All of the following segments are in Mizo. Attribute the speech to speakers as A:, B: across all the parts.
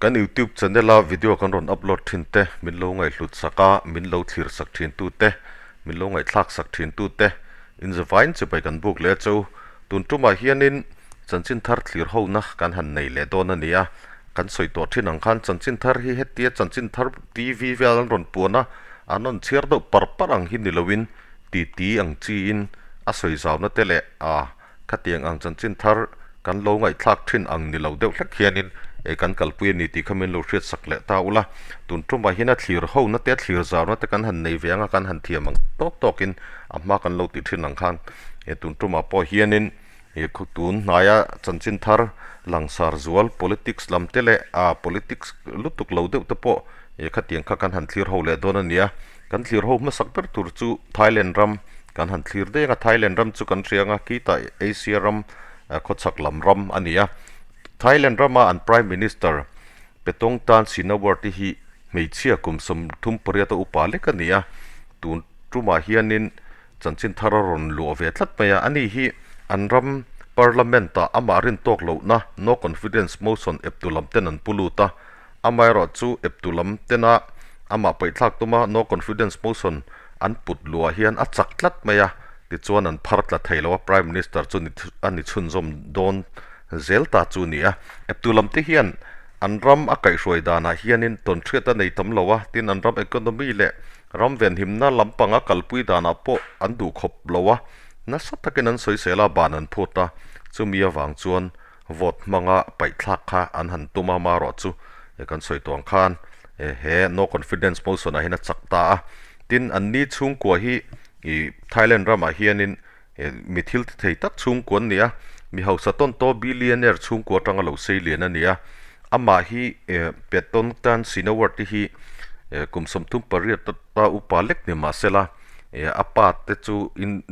A: Kan YouTube channel a video kan rawn upload thin te, min lo ngaihhlut sak a, min lo thlir sak thin tu te, min lo ngaihthlak sak thin tu te, in zavain chibai kan buk leh a cheu. Tun tumah hianin chanchin thar thlir ho na kan han nei leh dawn a ni a, kan sawi tawh thin ang khan chanchin thar hi hetia chanchin thar TV vel an rawn puan a, an rawn chhiar deuh par par ang hi ni loin titi ang chiin a sawi zauna te leh a Khatiang ang chanchin thar kan lo ngaihthlak thin ang ni lo deuh hlek hianin e kan kalpui a ni tih kha min lo hriat sak leh ta ula. Tun tumah hian a thlir hona te a thlir zauna te kan han nei ve ang a, kan han thiam ang tawk tawkin a hma kan lo tih thin ang khan e tun tumah pawh hianin e tun hnaia chanchin thar langsar zual politics lam te leh a politics lutuk lo deuh te pawh e khatiang kha kan han thlir ho leh dawn a ni a. Kan thlir ho hmasak ber tur chu Thailand ram kan han thlir deng a, Thailand ram chu kan hria ang a, khitah Asia ram khawchhak lam ram a ni a. Thailand rama an Prime Minister Paetongtarn Shinawatra hi hmeichhia kum 38 a upa lek a ni a, tun tumah hianin chanchin thar a rawn luah ve tlat mai a, ani hi an ram Parliament ah amah rin tawk lohna No Confidence Motion eptu lam ten an pu lut a, Amaherawhchu eptu lam tena amah paihthlak tuma no confidence motion an put luah hian a chak tlat mai a, tichuan an phar tla thei lo a, Prime Minister chu a ni chhunzawm dawn zel ta chu a ni a. Eptu lam te hian an ram a kaihhruai danah hianin tawnhriat a nei tam lo a, tin an ram economy leh ram venhimna lampanga kalpui danah pawh an duh khawp lo a, nasa takin an sawisel a, ban an phut a, chumi avang chuan Vote hmanga paihthlak kha an han tum a, marawh chu kan sawi tawh ang khan he no confidence motion ah hian a chak ta a. Tin, an ni chhungkua hi ih Thailand ramah hianin mi thil ti thei tak chhungkua an ni a, mi hausa tawn taw billionaire chhungkua atanga lo sei lian a ni a. Amah hi Paetongtarn Shinawatra te hi kum 38 ta upa lek ni mahsela a pa te chu in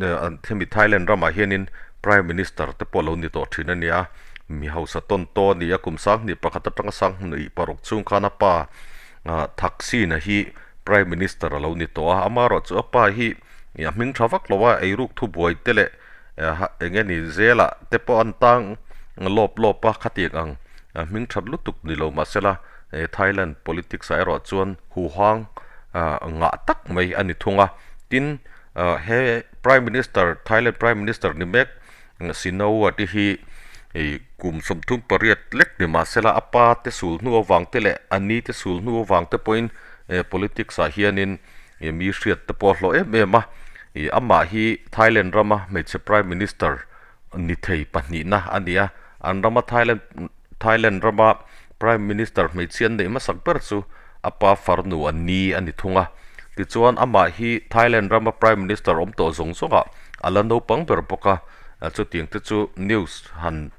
A: hemi Thailand ramah hianin Prime Minister te pawh lo ni tawh thin a ni a, mi hausa tawn taw a ni a, kum 21 atanga 26 chhung khan a pa Thaksin-a hi Prime Minister a lo ni tawh a, amaherawhchu a pa hi a hming tha vak lo a, eiruk thubuai te leh eng nge ni zelah te pawh an tang lawp lawp a, khatiang ang hming that lutuk ni lo mahsela Thailand politics ah erawh chuan huhang ngah tak mai a ni thung a. Tin, he Prime Minister, Thailand Prime Minister ni mek Shinawatra te hi kum 38 lek ni mahsela a pa te sul hnu avang te leh a ni te sul hnu avang te pawhin politics ah hianin mi hriat te pawh a hlawh em em a. Amah hi Thailand rama hmeichhe Prime Minister ni thei pahnihna a ni a. An rama Thailand Thailand rama Prime Minister hmeichhia an neih hmasak ber chu a pa farnu a ni a ni thung a. Tichuan amah hi Thailand rama Prime Minister awm tawh zawng zawngah a la naupang ber bawk a, chutiang te chu news han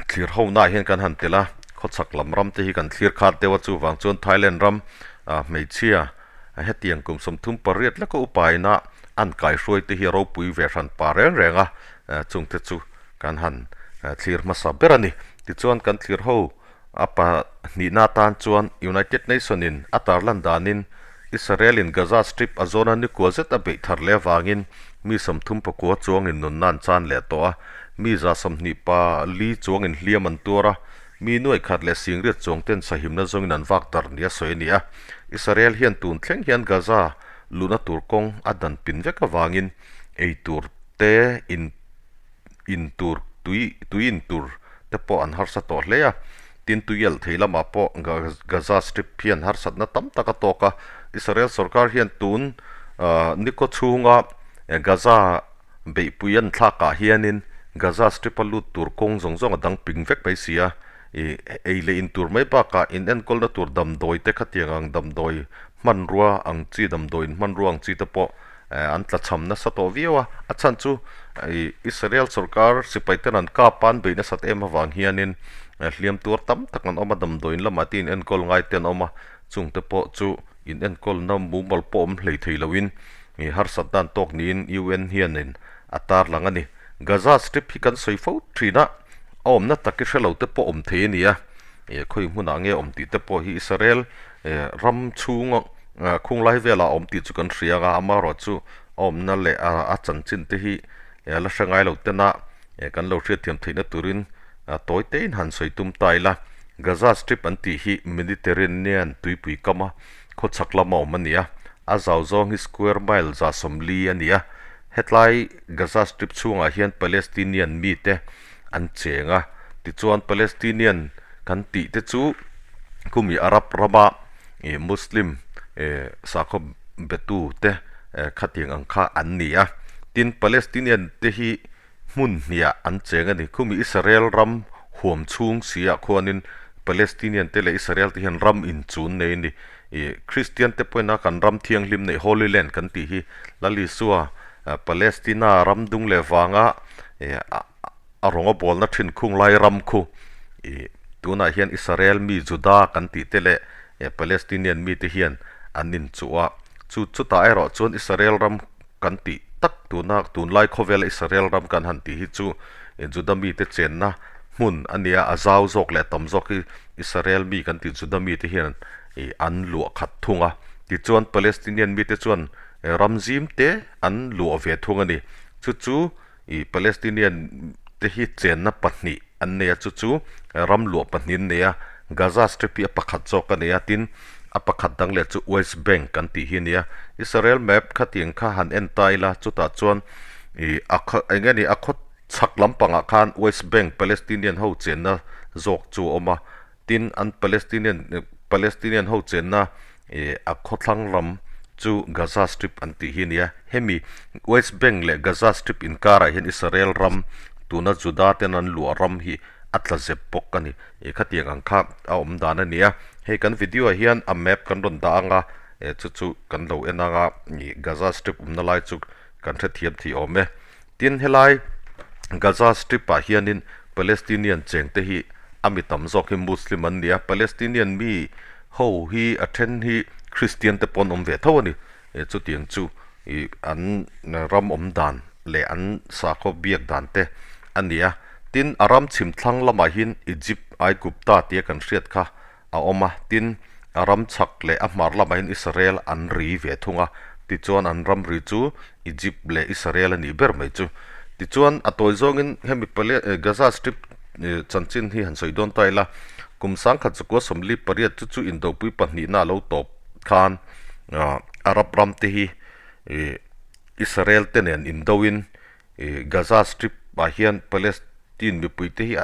A: thlir ho naah hian kan han tel a, khawchhak lam ram te hi kan thlir khat deuh a, chuvang chuan Thailand ram hmeichhia hetiang kum 38 leka upaina an kaihruai te hi a ropui ve hran pa reng reng a, chungte chu Kan han thlir hmasa ber a ni. Tichuan kan thlir ho a pahnihna atan chuan United Nation in a tarlan danin Israel in Gaza Strip a zawna nikual zet a beih thar leh avangin mi 39 chuangin nunna an chan leh tawh a, mi 24 chuangin hliam an tuar a, mi 1,080 chuang ten sahimna zawngin an vak darh nia sawi a ni a. Israel hian tun thleng hian Gaza luhna tur kawng a dan pin vek avangin ei tur te in in tur tui tui in tur te pawh an harsa tawh hle a, tin tui alh thei lamah pawh Gaza Strip hian harsatna tam tak a tawk a, Israel sorkar hian tun ah ni kaw chhunga Gaza beihpui an thlakah hianin Gaza Strip a lut tur kawng zawng zawng a dang ping vek mai si a, ih ei leh in tur mai bakah in enkawlna tur damdawi te khatiang ang damdawi hmanrua ang chi damdawi in hmanrua ang chi te pawh an tlachham nasa tawh viau a, a chhan chu ih Israel sorkar sipai ten an kap a an beih nasat em avang hianin hliam tuar tam tak an awm a, damdawiin lamah te in enkawl ngai te an awm a, chung te pawh chu in enkawlna mumal pawh awm hlei thei loin ih harsatna an tawk niin UN hianin a tarlang a ni. Gaza Strip hi kan sawi fo thin a, a awmna tak hi hrelo te pawh awm thei a ni a, ih khawi hmunah nge awm tih te pawh hi Israel ram chhunga khunglai velah a awm tih chu kan hria ang a, amaherawhchu a awmna leh a chanchin te hi la hre ngai lo tena kan lo hriatthiam theihna turin tawi tein han sawi tum ta ila. Gaza Strip an tih hi Mediterranean tuipui kama khawchhak lama awm a ni a, a zau zawng hi square mile 140 a ni a. Hetlai Gaza Strip chhungah hian Palestinian mite an cheng a, tichuan Palestinian kan tih te chu khumi Arab rama ih Muslim ih sakhaw betu te khatiang ang kha an ni a. Tin, Palestinian te hi hmun hniah an cheng a ni. Khumi Israel ram huam chhung siah khuanin Palestinian te leh Israel te hian ram inchun nei a ni. Ih Kristian te pawhin a kan ram thianghlim neih Holy Land kan tih hi Lal Isua Palestina ram dung leh vanga ih a rawng a bawlna thin khung lai ram khu ih tunah hian Israel mi Juda kan tih te leh Palestinian mite hian an inchuh a. Chu chutah erawh chuan Israel ram kan tih tak tuna tunlai khawvela Israel ram kan han tih hi chu Juda mite chenna hmun a nia, a zau zawk leh a tam zawk hi Israel mi kan tih Juda mite hian ih an luah khat thung a. Tichuan Palestinian mite chuan ram zim te an luah ve thung a ni. Chu chu ih Palestinian te hi chenna pahnih an nei a, chu chu ram luah pahnih an nei a, Gaza Strip hi a pakhat zawk a nei a, tin a pakhat dang leh chu West Bank kan tih hi a ni a. Israel map khatiang kha han en ta ila chutah chuan ih a khaw eng nge ni a khaw chhak lampangah khan West Bank Palestinian ho chenna zawk chu a awm a, tin an Palestinian Palestinian ho chenna ih a khawthlang lam chu Gaza Strip an tih hi a ni a, hemi West Bank leh Gaza Strip inkarah hian Israel ram tuna Juda ten an luah ram hi a tla zep bawk a ni. Ih khatiang ang kha a awm dan a ni a, hei kan video ah hian a map kan rawn dah ang a, eh chu chu kan lo en ang a, ih Gaza Strip awmna lai chu kan hrethiam thei awm e. Tin helai Gaza Strip ah hianin Palestinian cheng te hi a mi tam zawk hi Muslim an ni a, Palestinian mi ho hi a then hi Christian te pawh an awm ve tho a ni. Eh chutiang chu ih an ram awm dan leh an sakhaw biak dan te a ni a. Tin a ram chhim thlang lamah hian Egypt, Aigupta tia kan hriat kha a awm a, tin, a ram chhak leh a hmar lamah hian Israel an ri ve thung a, tichuan an ram ri chu Egypt leh Israel a nih ber mai chu. Tichuan, a tawi zawngin hemi Pale Gaza Strip chanchin hi han sawi dawn ta ila, kum 1948 chu chu indopui pahnihna a lo tawp khan Arab ram te hi Israel te nen indoin Ih Gaza Strip ah hian Palestine mipui te hi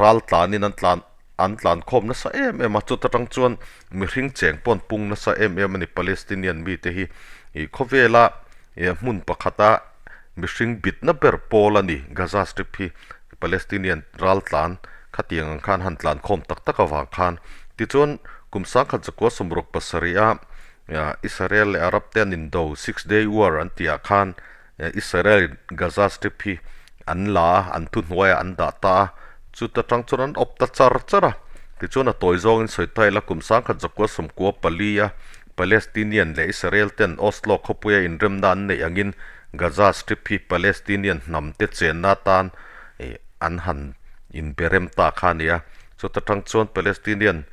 A: ral tlanin an tlan an tlan khawm nasa em em a, chuta tang chuan mihring cheng pawh an pung nasa em em a ni Palestinian mite hi. Ih khawvela ih hmun pakhata mihring bitna ber pawl a ni Gaza Strip hi Palestinian ral tlan khatiang ang khan han tlan khawm tak tak avang khan. Tichuan kum 1967 a Israel leh Arab te an indo Six Day War an tih ah khan Israel Gaza Strip hi an la a, an thuhnuaiah an dah ta a, chuta tang chuan an awp ta char char a. Tichuan a tawi zawngin sawi ta ila kum 1994 a Palestinian leh Israel ten Oslo khawpuia inremna an neih angin Gaza Strip hi Palestinian hnam te chenna atan an han inberem ta kha a ni a. Chuta tang chuan Palestinian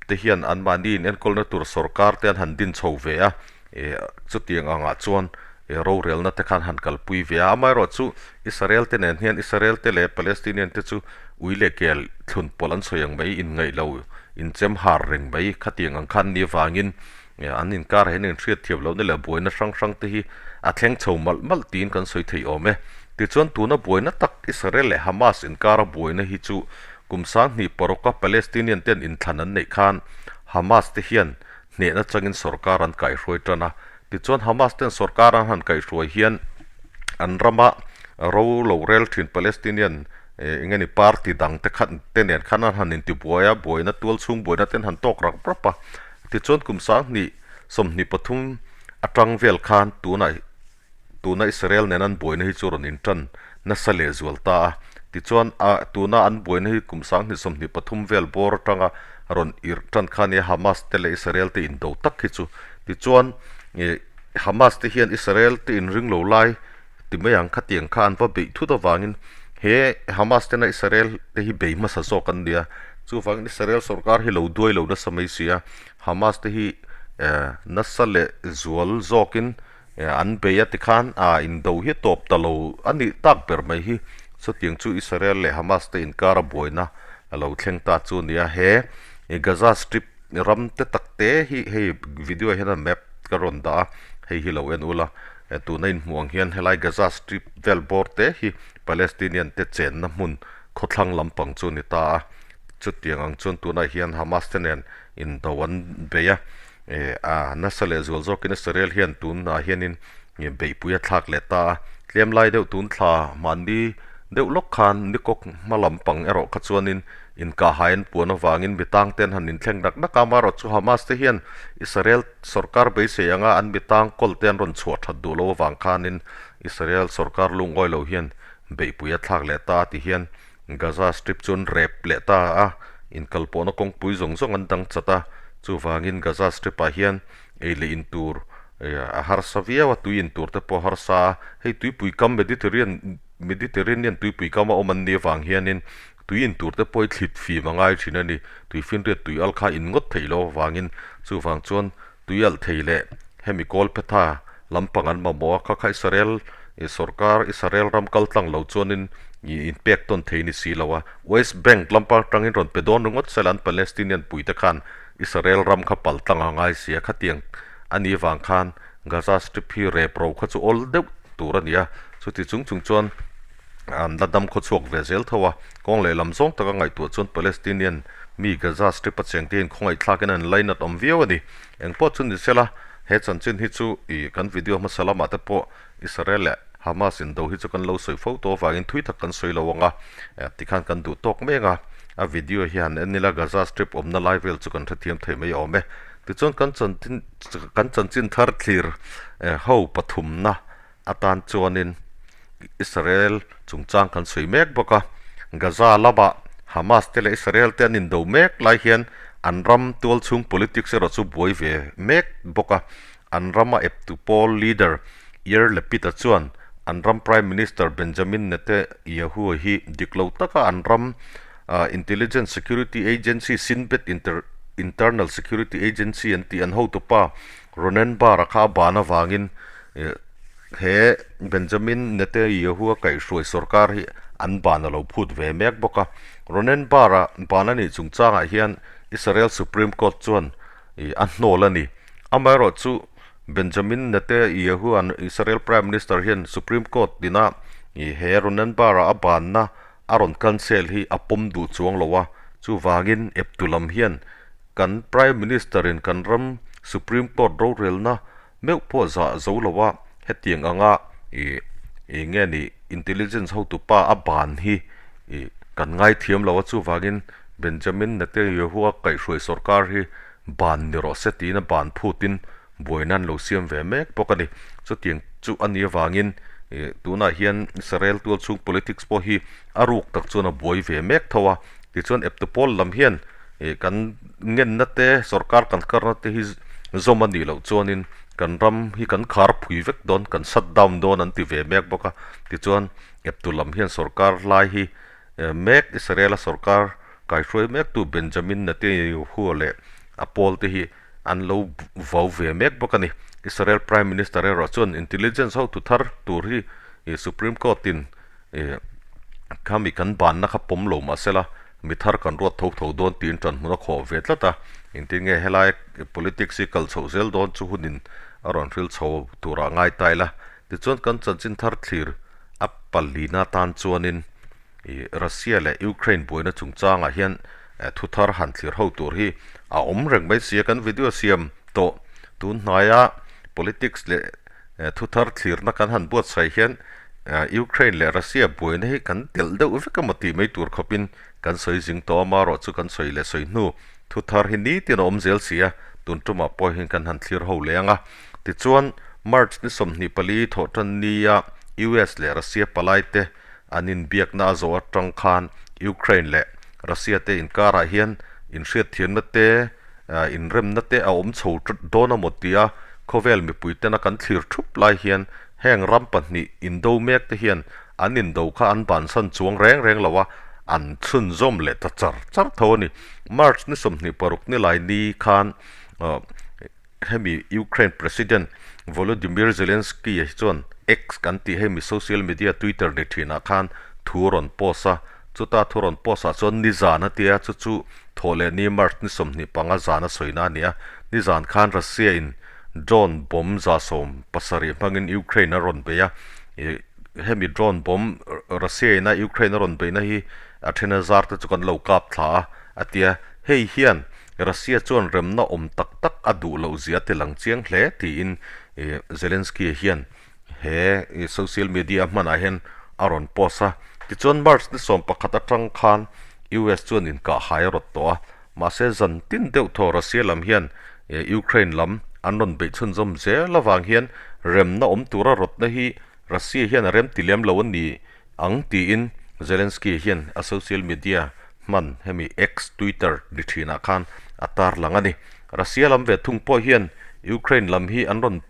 A: te hian anmahni inenkawlna tur sorkar te an han din chho ve a. Ih chutiang angah chuan ih rorelna te khan han kalpui ve a, amaherawh chu Israel te nen hian Israel te leh Palestinian te chu ui leh kel thlun pawlh an sawi ang mai inngaih lo inchem har reng mai khatiang ang khan ni avangin ih an inkar ah hian inhriat thiam lohna leh buaina hrang hrang te hi a thleng chho malh malh tiin kan sawi thei awm e. Tichuan tuna buaina tak Israel leh Hamas inkara buaina hi chu kum 2006 a Palestinian ten inthlan an neih khan Hamas te hian Hnehna changin sorkar an kaihhruai tan a, tichuan Hamas ten sorkar an han kaihhruai hian an rama ro lo rel thin Palestinian eng nge ni party dang te khan te nen khan an han intibuai a, buaina tual chhung buaina ten han tawk rap rap a, tichuan kum 2023 atang vel khan tunah Tuna Israel nen an buaina hi chu rawn intan nasa leh zual ta a, tichuan a tuna an buaina hi kum 2023 vel bawr atanga rawn irh tan kha nia Hamas te leh Israel te indo tak hi chu. Tichuan ih Hamas te hian Israel te inring lo lai ti mai ang khatiang kha an va beih thut avangin he Hamas tena Israel te hi bei hmasa zawk an nia, chuvangin Israel sorkar hi lo duai lo nasa mai si a, Hamas te hi nasa leh zual zawkin An bei a tikhan a indo hi tawp ta lo a nih tak ber mai hi. Chutiang chu Israel leh Hamas te inkar a buaina a lo thleng ta chu a ni a. He Gaza Strip ram te tak te hi hei video ah hian a map ka rawn dah a, hei hi lo en ula tuna inhmuh ang hian helai Gaza Strip vel bawr te hi Palestinian te chenna hmun khawthlang lampang chu a ni ta a. Chutiang ang chuan tunah hian Hamas te nen indo an bei a, a nasa leh zual zawkin Israel hian tunah hianin beihpui a thlak leh ta a, tlem lai deuh tun thla mahni deuh lawk khan nikawk hma lampang erawh kha chuanin inkahhai an puan avangin mi tang te an han inthleng dak dak a, amaherawh chu Hamas te hian Israel sorkar beisei anga an mi tang kawl te an rawn chhuah that duh lo avang khanin Israel sorkar lungawi lo hian beihpui a thlak leh ta a ti hian Gaza Strip chu an rep leh ta a, inkalpawhna kawngpui zawng zawng an dang chat a, chuvangin Gaza Strip-ah hian ei leh in tur a harsa viau a, tui in tur te pawh a harsa a, hei tuipui kam Mediterranean Mediterranean tuipui kama awm an nih avang hianin tui in tur te pawh hi thlit fim a ngai thin a ni, tui finriat tui al kha in ngawt theih loh avangin chuvang chuan tui alh thei leh hemi kawl phetha lampang an mamawh a, kha kha Israel sorkar Israel ram kal tlang lo chuanin inpek tawn thei ni si lo a, West Bank lampang atangin rawn pe dawn ringawt sela an Palestinian puite khan Israel ram kha pal tlang a ngai si a, khatiang a nih vang khan Gaza Strip hi rep ro kha chu awl deuh tur a ni a, chuti chung chung chuan an la dam khawchhuak ve zel tho a, kawng lehlam zawng taka ngaihtuah chuan Palestinian mi Gaza Strip a chengte in khawngaihthlakin an lainat awm viau a ni. Engpawh chu ni sela, he chanchin hi chu ih kan video hmasa lamah te pawh Israel leh Hamas indo hi chu kan lo sawi fo tawh avangin thui tak kan sawi lo ang a, tikhan kan duh tawk mek a, a video hi han en ila Gaza Strip awmna lai vel chu kan hrethiam thei mai awm e. Tichuan kan chanchin kan chanchin thar thlir ho pathumna atan chuanin Israel chungchang kan sawi mek bawk a, Gaza lamah Hamas te leh Israel te an indo mek lai hian an ram tualchhung politics erawh chu buai ve mek bawk a, an rama eptu pawl leader Yair Lapid-a chuan an ram Prime Minister Benjamin Netanyahu hi dik lo taka an ram Intelligence Security Agency Shin Bet Internal Security Agency an tih an hotupa Ronen Bar-a kha a ban avangin he Benjamin Netanyahu-a kaihhruai sorkar hi an ban a lo phut ve mek bawk a. Ronen Bar-a ban a nih chungchangah hian Israel Supreme Court chuan a hnawl a ni. Amaherawhchu Benjamin Netanyahu-a'n Israel Prime Minister hian Supreme Court ina he Ronen Bar-a a banna a rawn cancel hi a pawm duh chuang lo a, chuvangin eptu lam hian kan Prime Minister-in kan ram Supreme Court rorelna meuh pawh zah zo lo a, hetiang anga ih ih nge ni intelligence hotupa a ban hi ih kan ngaithiam lo a, chuvangin Benjamin Netanyahu-a kaihhruai sorkar hi ban ni rawh se tiin a ban phutin buaina an lo siam ve mek bawk a ni. Chutiang chu a nih avangin tunah hian Israel tual chhung politics pawh hi a ruk tak chuan a buai ve mek tho a. Tichuan eptu pawl lam hian kan ngenna te sorkar kan karna te hi zawm a nih loh chuanin kan ram hi kan khar phui vek dawn, kan shut down dawn an ti ve mek bawk a. Tichuan eptu lam hian sorkar lai hi mek Israel-a sorkar kaihruai mektu Benjamin Netanyahu leh a pawl te hi an lo vau ve mek bawk a ni. Israel Prime Minister erawh chuan intelligence hotu thar tur hi Supreme Court in khami kan banna kha pawm lo mah sela mi thar kan ruat tho tho dawn tiin ṭanhmun a khawh ve tlat a. Engtin nge helai politics hi kal chhoh zel dawn chu hunin a rawn hril chho turah ngai ta ila. Tichuan kan chanchin thar thlir a palina tan chuanin Ih Russia leh Ukraine buaina chungchangah hian thu thar han thlir ho tur hi a awm reng mai sia kan video siam tawh tun hnaia politics leh thu thar thlirna kan han buatsaih hian Ukraine leh Russia buaina hi kan telh deuh vek emaw tih mai tur khawpin kan sawi zing tawh a marawh chu kan sawi leh sawi hnu thu thar hi nitin a awm zel sia tun tumah pawh hian kan han thlir ho leh ang a tichuan March ni 24 thawhtan nia US leh Russia palai te An inbiakna a zawh atang khan Ukraine leh Russia te inkarah hian inhriatthiamna te, inremna te a awm chho dawn a maw tia khawvel mipui tena kan thlir thup lai hian heng ram pahnih indo mek te hian an indo kha an bansan chuang reng reng lo a, an chhunzawm leh ta char char tho a ni. March ni 26 ni lai ni khan Hemi Ukraine President Volodymyr Zelensky-a hi chuan X kan tih hemi social media Twitter ni thinah khan thu a rawn post a. Chuta thu rawn post ah chuan nizan a tia, chu chu thawh leh ni March ni 25 zan a sawina a ni a. Nizan khan Russia in drone bomb 170 hmangin Ukraine a rawn bei a. Hemi drone bomb Russia in a Ukraine a rawn beihna hi a then a zar te chu kan lo kap thla a, a tia. Hei hian Russia chuan remna awm tak tak a duh loh zia a ti lang chiang hle tiin Zelensky hian he social media hmanah hian a rawn post a. Tichuan March ni 11 atang khan US chuan inkah hai a rawt tawh a, mahse zan tin deuh thaw Russia lam hian Ukraine lam an rawn beih chhunzawm zel avang hian remna awm tura rawtna hi Russia hian a rem ti lem lo a ni ang tiin Zelensky hian a social media hman hemi X, Twitter, ni thinah khan a tarlang a ni. Russia lam ve thung pawh hian Ukraine lam hi an rawn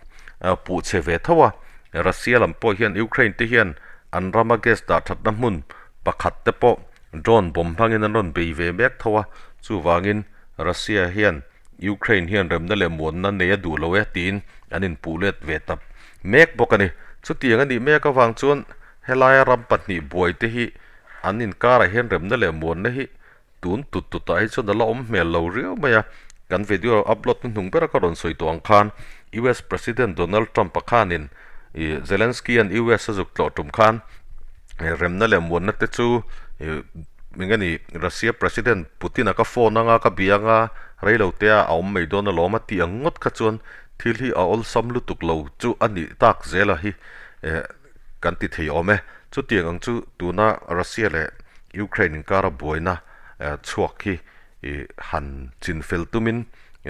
A: puh chhe ve tho a, Russia lam pawh hian Ukraine te hian an rama gas dah thatna hmun pakhat te pawh drone bomb hmangin an rawn bei ve mek tho a, chuvangin Russia hian Ukraine hian remna leh muanna nei a duh lo e tiin an inpuh let ve ta mek bawk a ni. Chutiang a nih mek avang chuan helaia ram pahnih buai te hi an inkarah hian remna leh muanna hi tun tut tutah hi chuan a la awm hmel lo riau mai a. Kan video upload hnuhnung bera ka rawn sawi tawh ang khan US President Donald Trump-a khanin Zelensky-a'n US a zuk tlawh tum khan remna leh muanna te chu eng nge ni Russia President Putin-a ka phone anga ka bia anga reilo te a awm mai dawn alawm a tih ang ngawt kha chuan thil hi a awlsam lutuk lo chu a nih tak zel a hi kan ti thei awm e. Chutiang ang chu tuna Russia leh Ukraine inkara buaina chhuak hi han chinfel tumin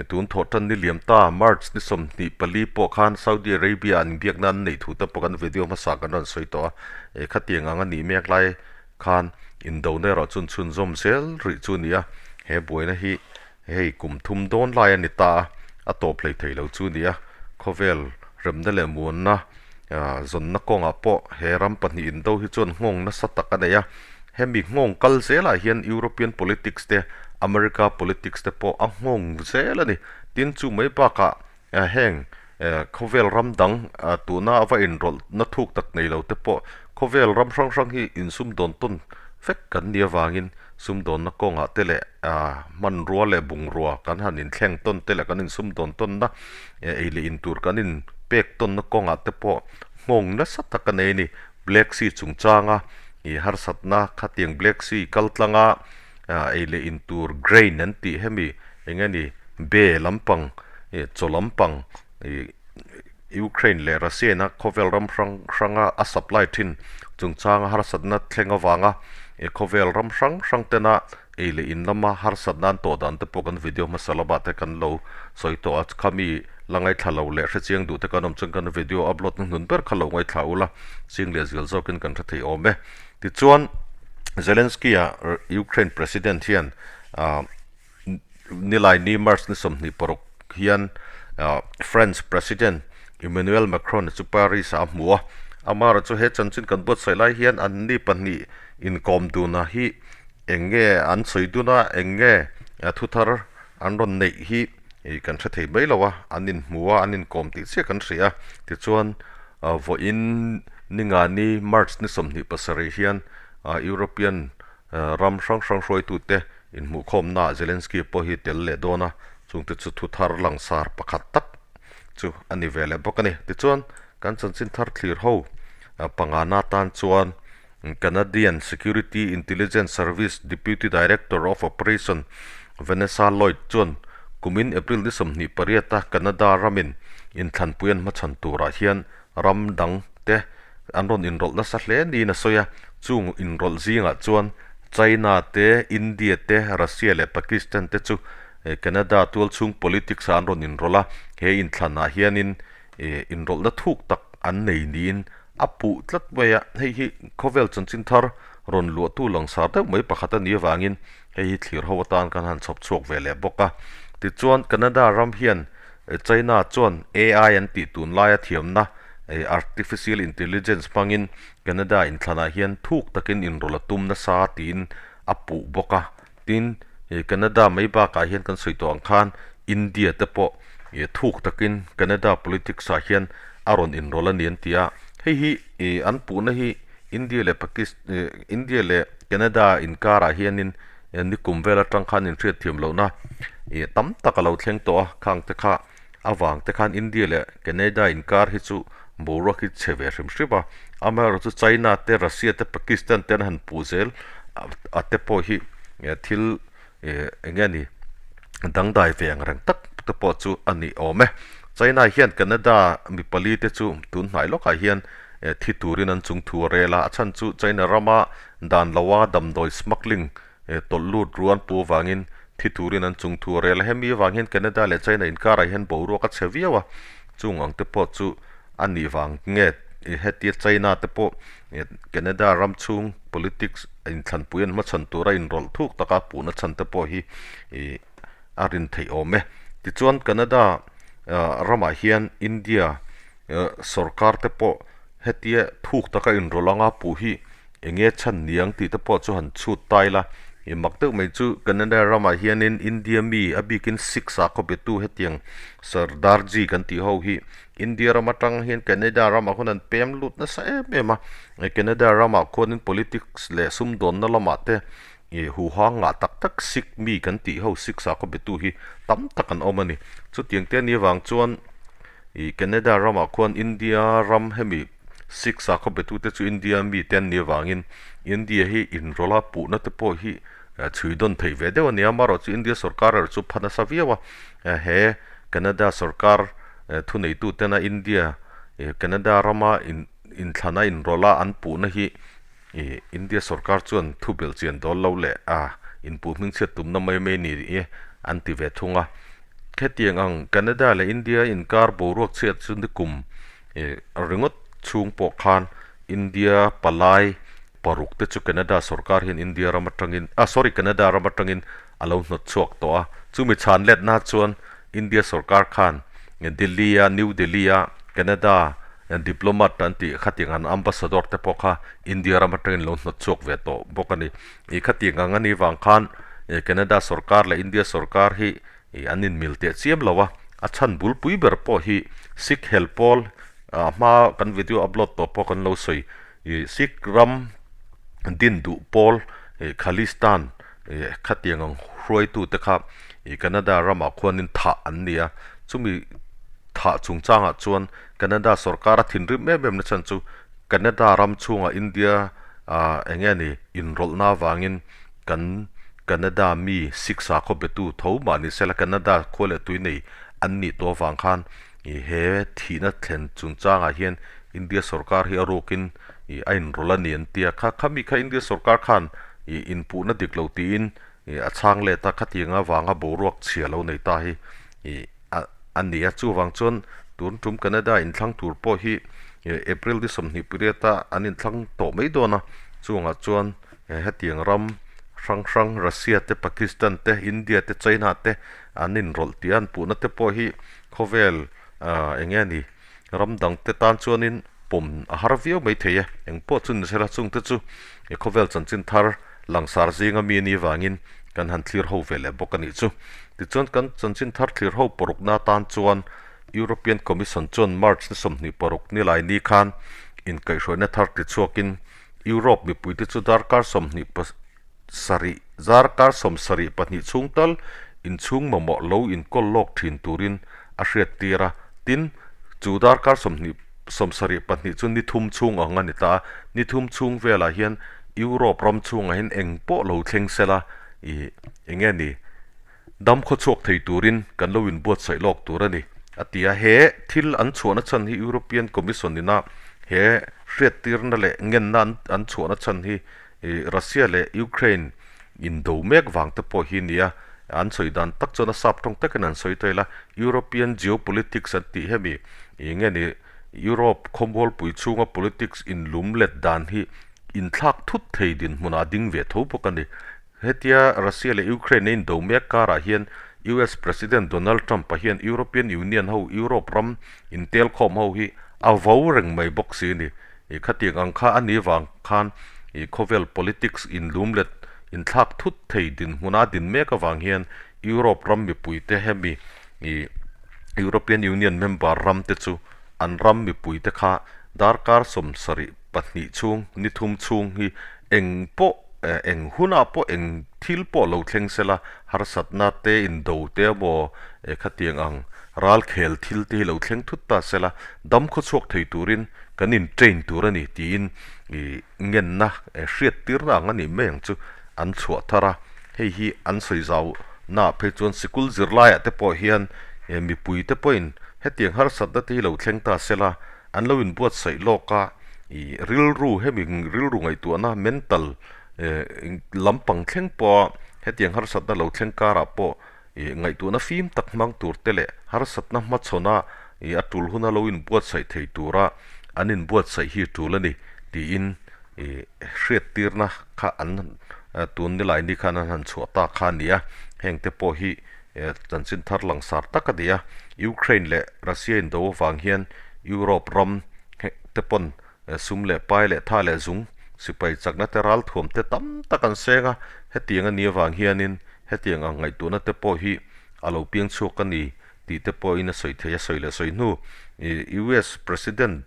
A: tun thawh tan ni liam ta March ni 24 pawh khan Saudi Arabia an inbiakna an neih thu te pawh kan video hmasa kan rawn sawi tawh a. Khatiang ang a nih mek lai khan indona erawh chuan chhunzawm zel rih chu a ni a. He buaina hi hei kum thum dawn lai a ni ta a, a tawp hlei thei lo chu a ni a. Khawvel remna leh muanna zawnna kawngah pawh he ram pahnih indo hi chuan nghawng nasa tak a nei a. Hemi nghawng kal zelah hian European politics te, America politics te pawh a nghawng zel a ni. Tin, chu mai bakah heng khawvel ram dang tuna a va inrawlh na thuk tak nei lo te pawh khawvel ram hrang hrang hi insumdawn tawn vek kan nih avangin sumdawnna kawngah te leh hmanrua leh bungrua kan han inthleng tawn te leh kan insumdawn tawnna ei leh in tur kan inpek tawnna kawngah te pawh nghawng nasa tak a nei a ni. Black Sea chungchanga ih harsatna khatiang Black Sea kal tlanga ei leh in tur grain an tih hemi eng nge ni be lampang ih chaw lampang ih Ukraine leh Russia ina khawvel ram hrang hranga a supply thin chungchanga harsatna thleng avanga ih khawvel ram hrang hrang tena ei leh in lama harsatna an tawh dan te pawh kan video hmasa lamah te kan lo sawi tawh a, khami la ngaithla lo leh hrechiang duh te kan awm chuan kan video upload hnuhnun ber kha lo ngaithla ula, ching leh zial zawkin kan hre thei awm e. Tichuan Zelensky-a Ukraine President hian ah nilai ni March ni 26 hian France President Emmanuel Macron chu Paris ah a hmu a, amaherawhchu he chanchin kan buatsaih lai hian anni pahnih inkawm duna hi Eng nge an sawi dun a, eng nge thu thar an rawn neih hi kan hre thei mai lo a, an inhmu a, an inkawm tih chiah kan hria a. Tichuan, vawiin ningani March ni 27 hian European ram hrang hrang hruaitute inhmuhkhawmnaah Zelensky pawh hi tel leh dawn a, chungte chu thu thar langsar pakhat tak chu a ni ve leh bawk a ni. Tichuan, kan chanchin thar thlir ho pangana tan chuan Canadian Security Intelligence Service Deputy Director of Operation Vanessa Lloyd chuan kumin April ni 28 a Canada ramin inthlanpui an hmachhan turah hian ram dang te an rawn inrawlh nasa hle niin a sawi a, chung inrawlh zingah chuan China te, India te, Russia leh Pakistan te chu Canada tualchhung politics ah an rawn inrawlh a, he inthlanah hianin inrawlhna thuk tak an nei niin A puh tlat mai a, hei hi khawvel chanchin thar rawn luahtu langsar deuh mai pakhat a nih avangin hei hi thlir ho atan kan han chhawp chhuak ve leh bawk a. Tichuan Canada ram hian China chuan AI an tih tunlaia thiamna Artificial Intelligence hmangin Canada inthlanah hian thuk takin inrawlh a tum nasa tiin a puh bawk a. Tin, Canada mai bakah hian kan sawi tawh ang khan India te pawh thuk takin Canada politics ah hian a rawn inrawlh a ni an ti a. Hei hi an puhna hi India leh Pakis India leh Canada inkarah hianin nikum vel atang khan inhriatthiam lohna ih tam tak a lo thleng tawh a, khang te kha avang te khan India leh Canada inkar hi chu boruak hi chhe ve hrim hrim a, amaherawhchu chu China te Russia te Pakistan te an han puh zel a te pawh hi thil ih eng nge ni dangdai ve ang reng tak te pawh chu a ni awm e. China hian Canada mi pali te chu tun hnai lawkah hian thi turin an chung thu a rel a, a chhan chu China rama dan loa damdawi smuggling tawlh lut ruan pu avangin thi turin an chung thu a rel a. Hemi avang hian Canada leh China inkarah hian boruak a chhe viau a, chung ang te pawh chu a nih vang nge hetia China te pawh Canada ram chhung politics inthlanpui an hmachhan tura inrawlh thuk taka puhna chhan te pawh hi a rin theih awm e. Tichuan Canada ramah hian India sorkar te pawh hetia thuk taka inrawlh anga puh hi eng nge chhan niang tih te pawh chu han chhut ta ila. Ih mak deuh mai chu Canada ramah hianin India mi a bikin Sikh sakhaw betu hetiang Sardarji kan tih ho hi India ram atang hian Canada ramah khuan an pem lut nasa em em a, Canada ramah khuanin politics leh sumdawnna lamah te ih huhang ngah tak tak Sikh mi kan tih ho Sikh sakhaw betu hi tam tak an awm a ni. Chutiang te anih avang chuan ih Canada ramah khuan India ram hemi Sikh sakhaw betu te chu India mi te an nih avangin India hi inrawlh a puhna te pawh hi chhui dawn theih ve deuh a ni a, amaherawh chu India sorkar erawh chu pha nasa viau a, he Canada sorkar Thuneitu tena India Canada rama inthlana inrawlh a an puhna hi India sorkar chuan thu belh chian dawl lo leh a inpuh hmingchhiat tumna mai mai ni an ti ve thung a. Hetiang ang Canada leh India inkar boruak chhiat chu nikum ringawt chhung pawh khan India palai paruk te chu Canada sorkar hian India ram atangin ah sorry Canada ram atangin a lo hnawt chhuak tawh a. Chumi chhan letna chuan India sorkar khan Delhi a New Delhi a Canada diplomat an tih khatiang an ambassador te pawh kha India ram atangin lo hnawt chhuak ve tawh bawk a ni. Ih khatiang ang a nih vang khan Canada sorkar leh India sorkar hi an inmil teh chiam lo a, a chhan bulpui ber pawh hi Sikh hel pawl a hma kan video upload tawh pawh kan lo sawi ih Sikh ram din duh pawl ih Khalistan Ih khatiang ang hruaitute kha ih Canada ramah khuanin thah an ni a, chumi thah chungchangah chuan Canada sorkar a thinrim em em na chhan chu Canada ram chhungah India ah eng nge ni inrawlhna avangin kan Canada mi Sikh sakhaw betu tho mah ni sela Canada khua leh tui nei an nih tawh avang khan ih he thihna thlen chungchangah hian India sorkar hi a rukin ih a inrawlh a ni an ti a, kha khami kha India sorkar khan ih inpuhna dik lo tiin ih a chhang let a, khatiang avanga boruak chhia lo nei ta hi ih a a ni a, chuvang chuan tun tum Canada inthlang tur pawh hi ih April ni 20 pariat a an inthlang tawh mai dawn a, chungah chuan hetiang ram hrang hrang Russia te Pakistan te India te China te an inrawlh tih a an puhna te pawh hi khawvel ah eng nge ni. Ram dangte tan chuanin pawm a har viau mai thei e. Eng pawh chu ni sela chungte chu i khawvel chanchin thar langsar zinga mi ni vangin kan han thlir ho ve leh bawk a nih chu. Tichuan kan chanchin thar thlir ho parukna tan chuan European Commission chuan March ni 26 nilai ni khan inkaihhruaina thar tichhuakin Europe mipuite chu darkar 20 sarih darkar 72 chhung tal inchhung mamawh lo inkawl lawk thin turin a hriat tir a, tin, chu darkar 20 72 chu ni thum chhung ang a ni ta a, ni thum chhung velah hian Europe ram chhungah hian eng pawh lo thleng sela ih eng nge ni dam khaw chhuak thei turin kan lo inbuatsaih lawk tur a ni, a ti a. He thil an chhuahna chhan hi European Commission ina he hriattirna leh ngenna an chhuahna chhan hi Ih Russia leh Ukraine indo mek vang te pawh hi nia, an sawi dan tak chuan a sap tawng takin an sawi tail a, European geopolitics an tih hemi ih nge ni Europe khawmualpui chhunga politics inlum let dan hi inthlak thut thei dinhmunah a ding ve tho bawk a ni. Hetia Russia leh Ukraine a indo mek karah hian US President Donald Trump-a hian European Union ho Europe ram intelkhawm ho hi a vo reng mai bawk si a ni. Ih khatiang ang kha a ni vang khan ih khawvel politics inlum let inthlak thut thei dinhmun a din mek avang hian Europe ram mipuite hemi ih European Union member ram te chu an ram mipuite kha darkar 72 chhung ni thum chhung hi eng pawh. Eng hunah pawh eng thil pawh lo thleng sela, harsatna te, indo te emaw khatiang ang ralkhel thil te hi lo thleng thut ta sela, dam khawchhuak thei turin kan in train tur a ni tiin ih ngenna hriattirna ang a nih mai ang chu an chhuah thar a. Hei hi an sawi zau naah phei chuan sikul zirlaiah te pawh hian mipui te pawhin hetiang harsatna te hi lo thleng ta sela, An lo inbuatsaih lawk a, ih rilru hemi rilru ngaihtuahna mental lampang thleng pawha hetiang harsatna lo thleng karah pawh ih ngaihtuahna fim tak hmang tur te leh harsatna hmachhawna ih a tul huna lo inbuatsaih thei tura an inbuatsaih hi tul a ni tiin ih hriattirna kha an tun nilai ni khan an han chhuah ta kha a ni a, hengte pawh hi Chanchin thar langsar tak a ni a, Ukraine leh Russia indo avang hian Europe ram te pawn sum leh pai leh tha leh zung sipai chakna te ralthuam te tam tak an seng a, hetiang a nih avang hianin hetiang ang ngaihtuahna te pawh hi a lo piang chhuak a ni tih te pawhin a sawi thei a sawi leh sawi hnu. US President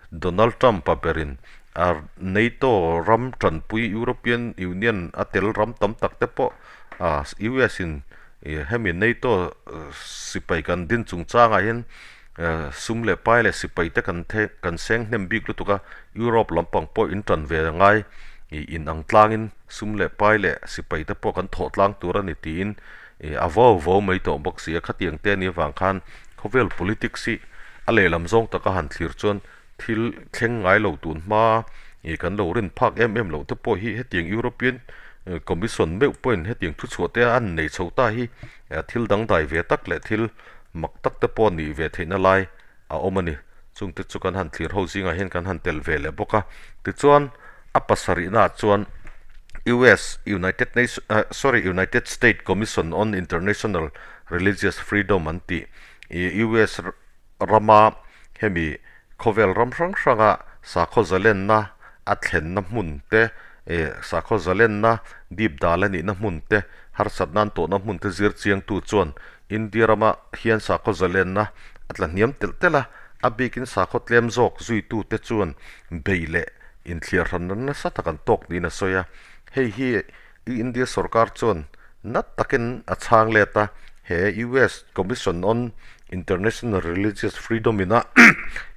A: Donald Trump-a berin a NATO ram tanpui European Union a tel ram tam tak te pawh A US in hemi NATO sipai kan din chungchangah hian sum leh pai leh sipai te kan the kan seng hnem bik lutuk a, Europe lampang pawh in tan ve angai ih in ang tlangin sum leh pai leh sipai te pawh kan thawh tlang tur a ni tiin ih a vau vau mai tawh bawk si a, khatiang te anih avang khan khawvel politics hi a lehlam zawng taka han thlir chuan Thil thleng ngai lo tun hma ih kan lo rin phak em em loh te pawh hi hetiang European Commission meuh pawhin hetiang thuchhuah te an nei chho ta hi thil dangdai ve tak leh thil mak tak te pawh nih ve theihna lai a awm a ni. Chungte chu kan han thlir ho zingah hian kan han tel ve leh bawk a. Tichuan a pasarihnaah chuan US United Nation sorry United State Commission on International Religious Freedom an tih ih US Rama hemi khawvel ram hrang hranga sakhaw zalenna a thlenna hmun te, eh sakhaw zalenna dip dal a nihna hmun te, harsatna an tawhna hmun te zir chiangtu chuan India rama hian sakhaw zalenna a tla hniam telh telh a, a bikin sakhaw tlem zawk zuitute chuan bei leh inthliarhranna nasa tak an tawk niin a sawi a. Hei hi India sorkar chuan nat takin a chhang let a, he US Commission on International Religious Freedom ina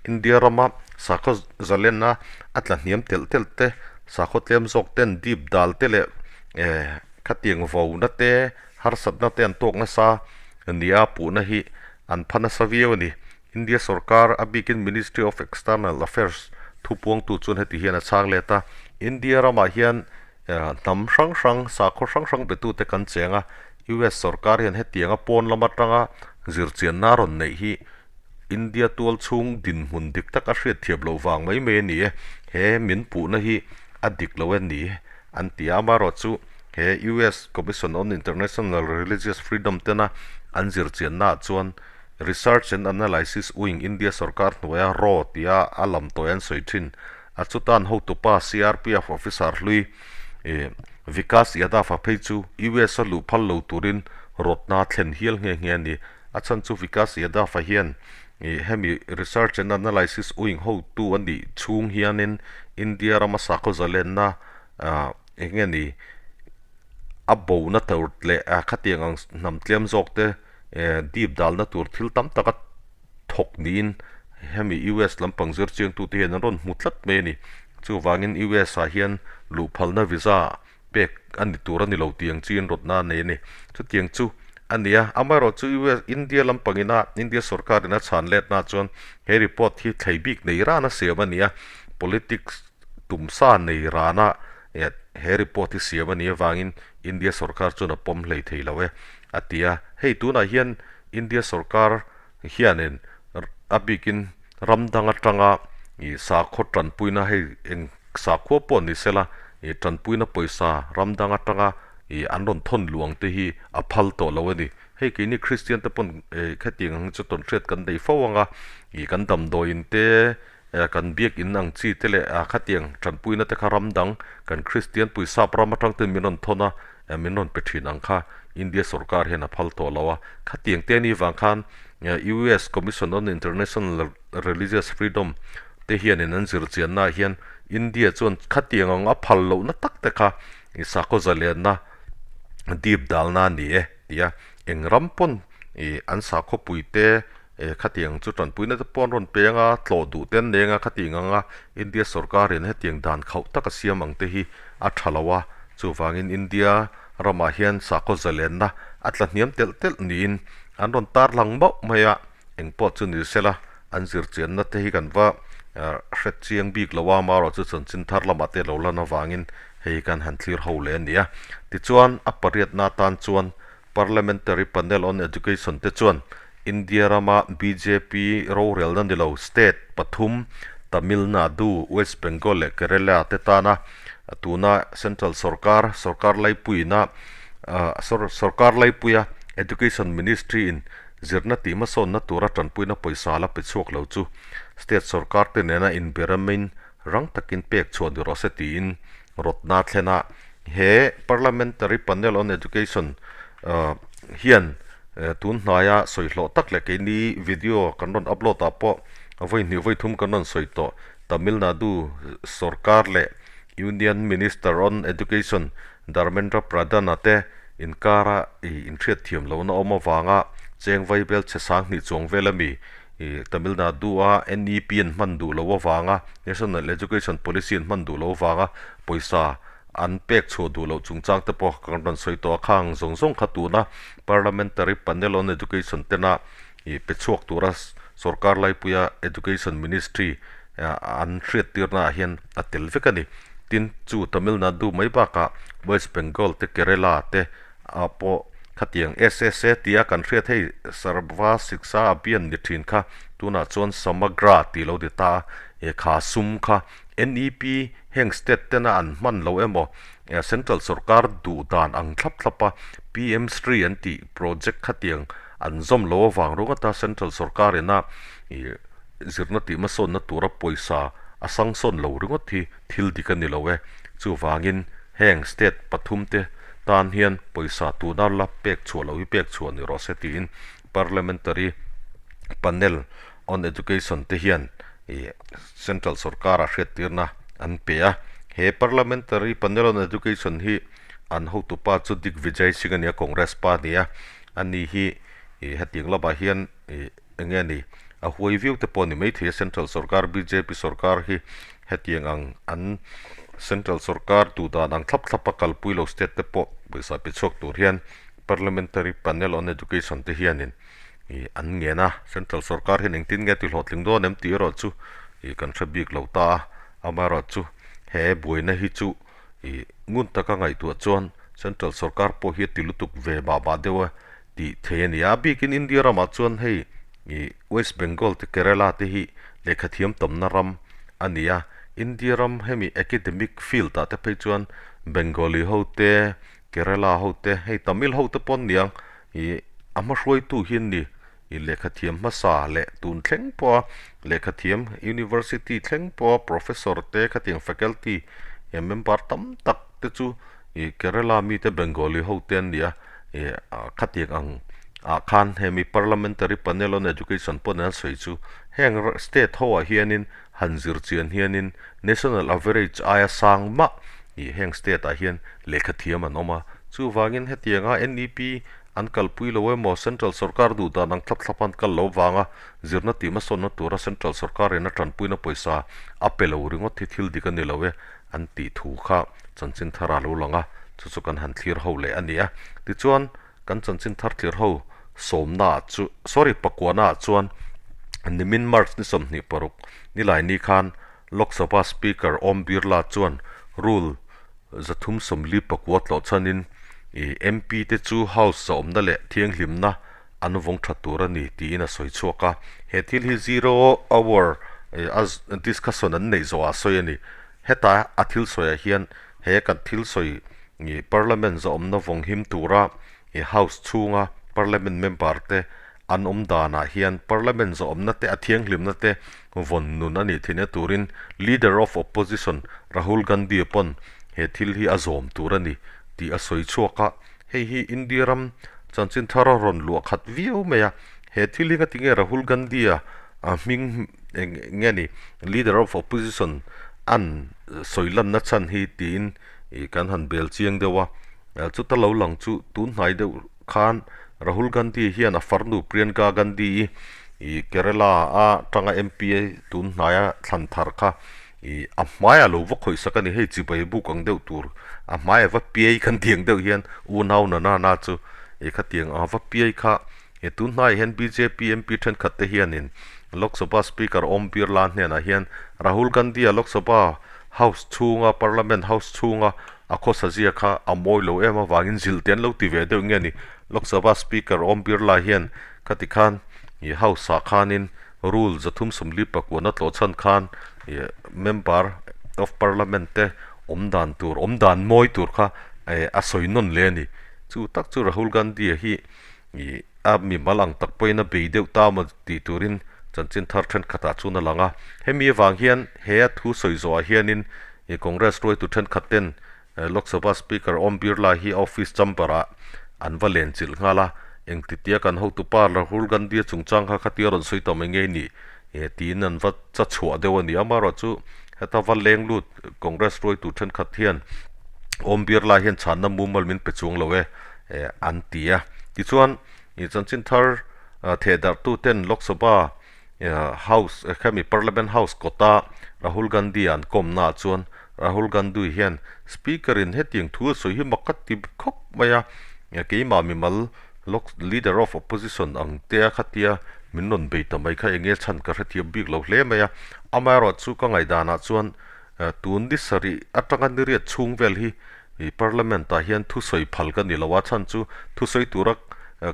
A: India rama sakhaw zalenna a tla hniam telh telh te, sakhaw tlem zawk ten dip dal te leh khatiang vona te, harsatna te an tawk nasa nia puhna hi an pha nasa viau a ni. India sorkar a bikin Ministry of External Affairs thupuangtu chuan heti hian a chhang let a, India ramah hian Hnam hrang hrang, sakhaw hrang hrang betute kan cheng a, US sorkar hian hetianga pawn lam atanga zirchianna a rawn neih hi India tual chhung dinhmun dik tak a hriatthiam loh vang mai mai a ni e, he min puhna hi a dik lo e ni an ti a, amaherawhchu he US Commission on International Religious Freedom tena an zirchiannaah chuan Research and Analysis Wing India sorkar hnuaia raw tia a lam tawi an sawi thin. A chutan hotupa CRPF officer hlui Vikas Yadav-a phei chu US-a luh phal lo turin rawtna thlen hial nghe nghe a ni. A chhan chu Vikas Yadav-a hian hemi Research and Analysis Wing hotu a nih chhung hianin India rama sakhaw zalenna eng nge ni a bona tur leh khatiang ang hnam tlem zawk te dip dalna tur thil tam tak a thawk niin hemi US lampang zir chiangtute hian an rawn hmu tlat mai a ni. Chuvangin US ah hian luhphalna visa pek a ni tur a ni lo tih ang chiin rawtna a nei a ni. Chutiang chu a ni a, amaherawhchu US India lampangina India sorkarin a chhan letna chuan he report hi thlei bik nei rana siam a ni a, politics tumsa nei rana he report hi siam a nih avangin India sorkar chuan a pawm hlei thei lo e a ti a. Hei tunah hian India sorkar hianin a bikin ram dang atanga ih sakhaw tanpuina hei eng sakhua pawh ni sela ih tanpuina pawisa ram dang atanga ih an rawn thawn luang te hi a phal tawh lo a ni. Hei keini Kristian te pawn ih khetiang ang hi chu tawnhriat kan nei fo ang a, ih kan damdawiin te kan biakin ang chi te leh khatiang tanpuina te kha ram dang kan Kristian puisap ram atang ten min rawn thawn a, min rawn pe thin ang kha India sorkar hian a phal tawh lo a. Khatiang te anih vang khan US Commission on International Religious Freedom te hianin an zirchiannaah hian India chuan khatiang ang a phal lohna tak te kha. i sakhaw zalenna dip dalna a ni e ti a, eng ram pawn ih an sakhaw pui te eh khatiang chu tanpuina te pawh an rawn peng a, tlawh duh te an neng a, khatiang anga India sorkarin hetiang dan khauh taka siam ang te hi a tha lo a, chuvangin India ramah hian sakhaw zalenna a tla hniam telh telh niin an rawn tarlang mauh mai a, engpawh chu ni sela an zirchianna te hi kan va hre chiang bik lo a, amaherawhchu chanchin thar lamah te lo lan avangin hei kan han thlir ho leh a ni a. Tichuan a pariatna atan chuan Parliamentary Panel on Education te chuan India rama bjp rorelna ni lo state pathum Tamil Nadu, West Bengal leh Kerala te tana tuna Central sorkar, sorkar laipuiina sorkar laipuia Education Ministry in zirna tih hmasawnna tura tanpuina pawisa la pe chhuak lo chu state sorkar te nena inberamin rang takin pek chhuah ni rawh se tiin rawtna thlen a. He Parliamentary Panel on Education hian tun hnaia sawi hlawh tak leh keini video kan rawn upload ah pawh vawi hnih vawi thum kan rawn sawi tawh Tamil Nadu sorkar leh Union Minister on Education Dharmendra Pradhan-a te inkara inhriat thiam lohna awm avanga cheng vaibel chhe sang hnih chuang vel ami Tamil Nadu-a NEP an hman duh loh avanga National Education Policy an hman duh loh avanga pawisa an pek chhuah duh loh chungchang te pawh kan rawn sawi tawh a, khang zawng zawng kha tuna Parliamentary Panel on Education tena ih pe chhuak tura sorkar laipuia Education Ministry an hriattirna ah hian a tel vek a ni. Tin, chu Tamil Nadu mai bakah West Bengal te Kerala te ah pawh khatiang SSA tia kan hriat hei Sarva Shiksha Abhiyan ni thin kha tunah chuan Samagra tih lo ti ta a, he kha sum kha NEP heng state tena an hman lo emaw central sorkar duh dan ang thlap thlap a PM Shri an tih project khatiang an zawm lo avang ringawta central sorkar ina ih zirna tih hmasawnna tura pawisa a sangsawn lo ringawt hi thil dik a ni lo e. Chuvangin heng state pathum te tan hian pawisa tuna la pek chhuah loh hi pek chhuah ni rawh se tiin parliamentary panel on education te hian ih central sorkar ah hriattirna an pe a. He parliamentary panel on education hi an hotupa chu Digvijay Singh a ni a, Congress pa a ni a. Ani hi ih hetiang lamah hian ih eng nge ni a huai viau te pawh a ni maithei a central sorkar bjp sorkar hi hetiang ang an central sorkar duh dan ang thlap thlap a kalpui lo state te pawh pawisa pe chhuak tur hian parliamentary panel on education te hianin ih an ngen a central sorkar hian engtin nge ti hlawhtling dawn em tih erawh chu ih kan hre bik lo ta a amaherawhchu he buaina hi chu ih ngun taka ngaihtuah chuan central sorkar pawh hi a ti lutuk ve mah mah deuh a tih thei a ni a bikin India ramah chuan hei ih West Bengal te Kerala te hi lehkha thiam tamna ram a ni a India ram hemi academic field ah te phei chuan Bengali ho te Kerala ho te hei Tamil ho te pawh an ni ang ih a hma hruaitu hi an ni ih lehkha thiam hmasa leh tun thleng pawha lehkha thiam university thleng pawha professor te khatiang faculty member tam tak te chu ih Kerala mite Bengali ho te an ni a. Ih khatiang ang ah khan hemi parliamentary panel on education pawh nen an sawi chu heng state ho ah hianin han zir chian hianin national average aia sang mah ih heng state ah hian lehkha thiam an awm a chuvangin hetianga N E P an kalpui lo emaw central sorkar duh dan ang thlap thlap an kal lo vanga zirna tih hmasawnna tura central sorkar in a tanpuina pawisa a pe lo ringawt hi thil dik a ni lo e. an tih thu kha chanchin thar a lo lang a, chu chu kan han thlir ho leh a ni a. Tichuan, kan chanchin thar thlir ho sawmna ah chu, sorry, pakuana ah chuan nimin March ni 26 nilai ni khan Lok Sabha Speaker Om Birla chuan Rule 344 tlawh chhanin ih MP te chu House zahawmna leh thianghlimna an vawng tha tur a ni tiin a sawi chhuak a. He thil hi zero hour a discussion an neih zawhah a sawi a ni. Heta a thil sawiah hian he kan thil sawi parliament zawhawmna vawng him tura house chhunga parliament member te an awm danah hian parliament zawhawmna te a thianghlimna te vawn nun a nih theihna turin leader of opposition Rahul Gandhi pawn he thil hi a zawm tur a ni tih a sawi chhuak a. Hei hi India ram chanchin thar a rawn luah khat viau mai a, he thil hi ngati nge Rahul Gandhi a hming eng nge ni leader of opposition an sawi lanna chhan hi tiin ih kan han bel chiang deuh a, chuta lo lang chu tun hnai deuh khan Rahul Gandhi hian a farnu Priyanka Gandhi ih Kerala a tanga MP tun hnaia thlan thar kha ih a hmaiah lo va khawih sak a ni, hei chibai buk ang deuh tur a hmaiah va piai kan tih ang deuh hian unau nana chu ih khatiang anga va piai kha He tun hnaiah hian bjp MP thenkhat te hianin Lok Sabha Speaker Om Birla hnenah hian Rahul Gandhi-a Lok Sabha House chhunga Parliament House chhunga a khawsa zia kha a mawi lo em avangin zilh te an lo ti ve deuh nge ni. Lok Sabha Speaker Om Birla hian khati khan ih House ah khanin Rule 340 pakuana tlawh chhan khan ih Member of Parliament te awm dan tur awm dan mawi tur kha eh a sawi nawn leh a ni. Chu tak chu Rahul Gandhi-a hi Ih a mimal ang tak pawhin a bei deuh ta maw tih turin chanchin thar thenkhatah chuan a lang a. Hemi avang hian he a thu sawi zawhah hianin ih Congress hruaitu thenkhat ten Lok Sabha Speaker Om Birla hi a office chamber ah an va len chilh nghal a. Engtitia kan hotupa Rahul Gandhi-a chungchang kha khatia rawn sawi ta mai ngei nih tiin an va cha chhuah deuh a ni. Amaherawhchu heta va leng lut Congress hruaitu thenkhat hian Om Birla hian chhanna mumal min pe chuang lo e. eh an ti a. Tichuan, ih chanchin thar theh darh tu ten Lok Sabha House khami Parliament House kawta Rahul Gandhi an kawmna ah chuan Rahul Gandhi hian Speaker in hetiang thu a sawi hi mak ka ti khawp mai a, keimah mimal Lok Leader of Opposition ang te a khatia min rawn bei ta mai kha eng nge chhan ka hrethiam bik lo hle mai a. Amaherawhchu ka ngaihdan ah chuan tun ni sarih atanga niriat chhung vel hi Ih Parliament ah hian thusawi phal ka ni lo a, chhan chu thusawi tura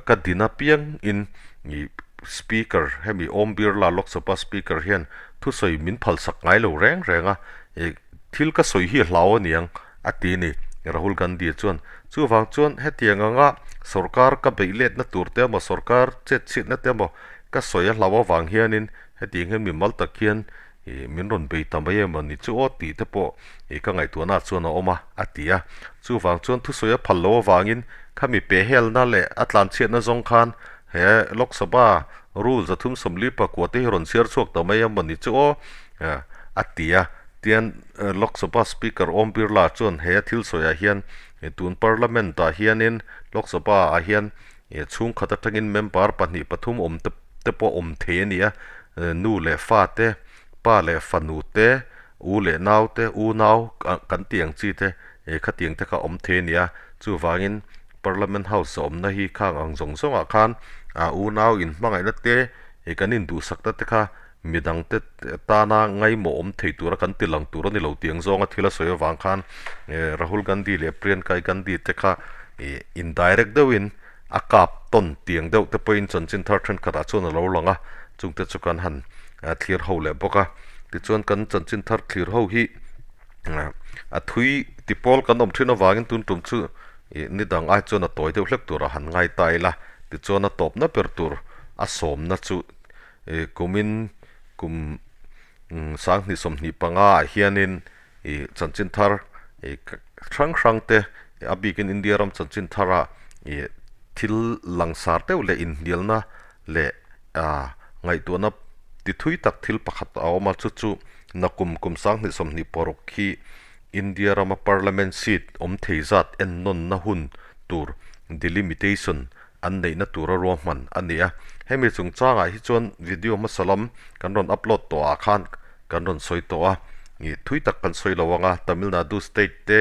A: ka din apiang in ih Speaker hemi Om Birla Lok Sabha Speaker hian thusawi min phal sak ngai lo reng reng a, ih thil ka sawi hi a hlau a niang a ti ni Rahul Gandhi chuan. Chuvang chuan hetiang anga sorkar ka beih letna tur te emaw sorkar chet chhiatna te emaw ka sawi a hlau avang hianin hetiang hian mimal tak hian Ih, min rawn bei ta mai em a ni chu aw tih te pawh ih ka ngaihtuahna chuan a awm a, a ti a. Chuvang chuan thusawi a phal lo avangin khami pehhelna leh a tlanchhiatna zawng khan he Lok Sabha rule 340 pakua te hi rawn chhiar chhuak ta mai em a ni chu aw, a ti a. Tian Lok Sabha Speaker Om Birla chuan he a thil sawiah hian tun Parliament ah hianin Lok Sabha ah hian chhungkhat atangin member pahnih pathum awm te pawh awm thei a ni a. Nu leh fa te, pa leh fanu te, u leh nau te, u nau kan tih ang chi te khatiang te kha awm thei a ni a. Chuvangin Parliament House a awmna hi khang ang zawng zawngah khan u nau inhmangaihna te kan induhsakna te kha midang te tana ngaimawh awm thei tura kan ti lang tur a ni lo tih ang zawnga thil a sawi avang khan Rahul Gandhi leh Priyanka Gandhi te kha indirect deuhin A kap tawn tiang deuh te pawhin chanchin thar thenkhatah chuan a lo lang a, chungte chu kan han thlir ho leh bawk a. Tichuan kan chanchin thar thlir ho hi a thui ti pawl kan awm thin avangin tun tum chu ih ni dang ai chuan a tawi deuh hlek turah han ngai ta ila. Tichuan a tawpna ber tur a sawmna chu ih kumin kum 2025 ah hianin ih chanchin thar ih hrang hrang te a bikin India ram chanchin thara ih thil langsar deuh leh inhnialna leh ah ngaihtuahna ti thui tak thil pakhat a awm a chu chu nakum kum 2026 khi India rama parliament seat awm thei zat ennawnna hun tur delimitation an neihna tura ruahman a ni a hemi chungchangah hi chuan video hmasa lam kan rawn upload tawh ah khan kan rawn sawi tawh a, ih thui tak kan sawi lo ang a, Tamil Nadu state te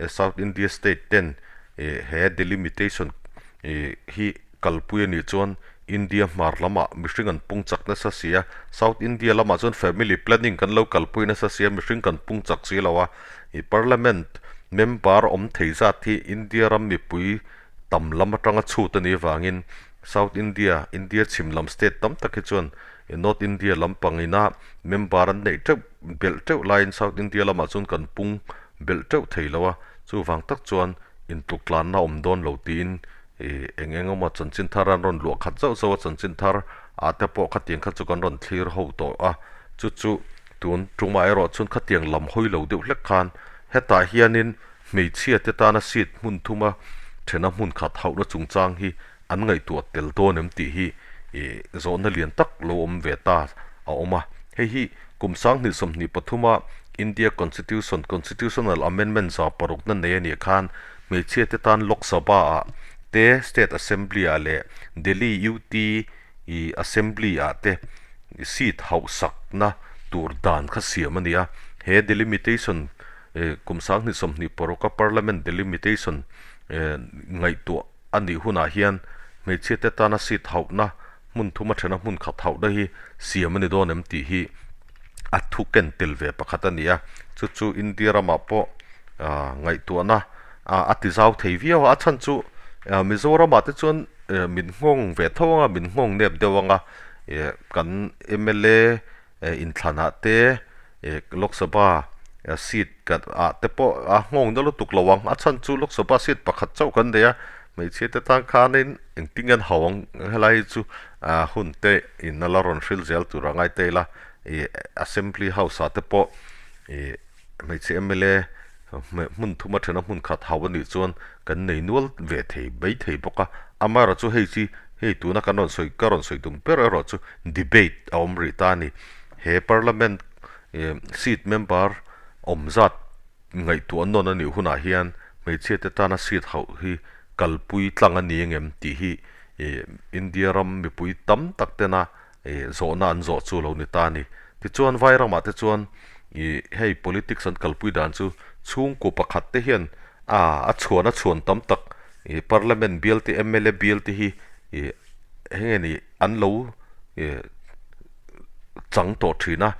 A: South India state ten ih he delimitation ih hi kalpui a nih chuan India hmar lamah mihring an pung chak nasa si a, South India lamah chuan family planning kan lo kalpui nasa si a, mihring kan pung chak si lo a, ih parliament member awm thei zat hi India ram mipui tam lam atanga chhut a nih avangin South India, India chhim lam state tam tak hi chuan North India lampang ina member an neih teuh belh teuh laiin South India lamah chuan kan pung belh teuh thei lo a, chuvang tak chuan intluk tlanna awm dawn lo tiin ih eng eng emaw chanchin thar an rawn luah khat zauh zauh a, chanchin thar ah te pawh khatiang kha chu kan rawn thlir ho tawh a, chu chu tun tumah erawh chuan khatiang lam hawi lo deuh hlek khan hetah hianin hmeichhia te tana seat hmun thuma thena hmun khat hauhna chungchang hi an ngaihtuah tel dawn em tih hi ih zawhna lian tak lo awm ve ta a awm a. Hei hi kum 2023 a India Constitution, Constitutional Amendment 6% nei a nih khan hmeichhia te tan Lok Sabha ah te, State Assembly ah leh Delhi UT Assembly ah te seat hauhsakna tur dan kha siam a ni a. He delimitation kum 2026 a Parliament delimitation ngaihtuah a nih hunah hian hmeichhia te tana seat hauhna hmun thuma thena hmun khat hauhna hi siam a ni dawn em tih hi a thu ken tel ve pakhat a ni a, chu chu India ramah pawh ngaihtuahna a ti zau thei viau a, a chhan chu Mizoramah te chuan min nghawng ve tho ang a, min nghawng nep deuh ang a, kan mla inthlanah te Lok Sabha seat ah te pawh a nghawng na lutuk lo ang, a chhan chu Lok Sabha seat pakhat chauh kan nei a, hmeichhia te tan khanin engtin an hau ang helai hi chu hun te in a la rawn hril zel tur a ngai ta ila ih Assembly House ah te pawh ih hmeichhe mla hmun thuma thena hmun khat hau a nih chuan kan nei nual ve thei mai thei bawk a, amaherawhchu hei chi hei tuna kan rawn sawi ka rawn sawi tum ber erawh chu debate a awm rih ta a ni. He Parliament ih seat member awm zat ngaihtuah nawn a nih hunah hian hmeichhia te tana seat hauh hi kalpui tlang a ni engem tih hi ih India ram mipui tam tak tena ih zawhna an zawh chu lo ni ta a ni. Tichuan vai ramah te chuan ih hei politics an kalpui dan chu chhungkaw pakhat te hian a a chhuan a chhuan tam tak ih parliament bial te mla bial te hi ih eng nge ni an lo ih chang tawh thin a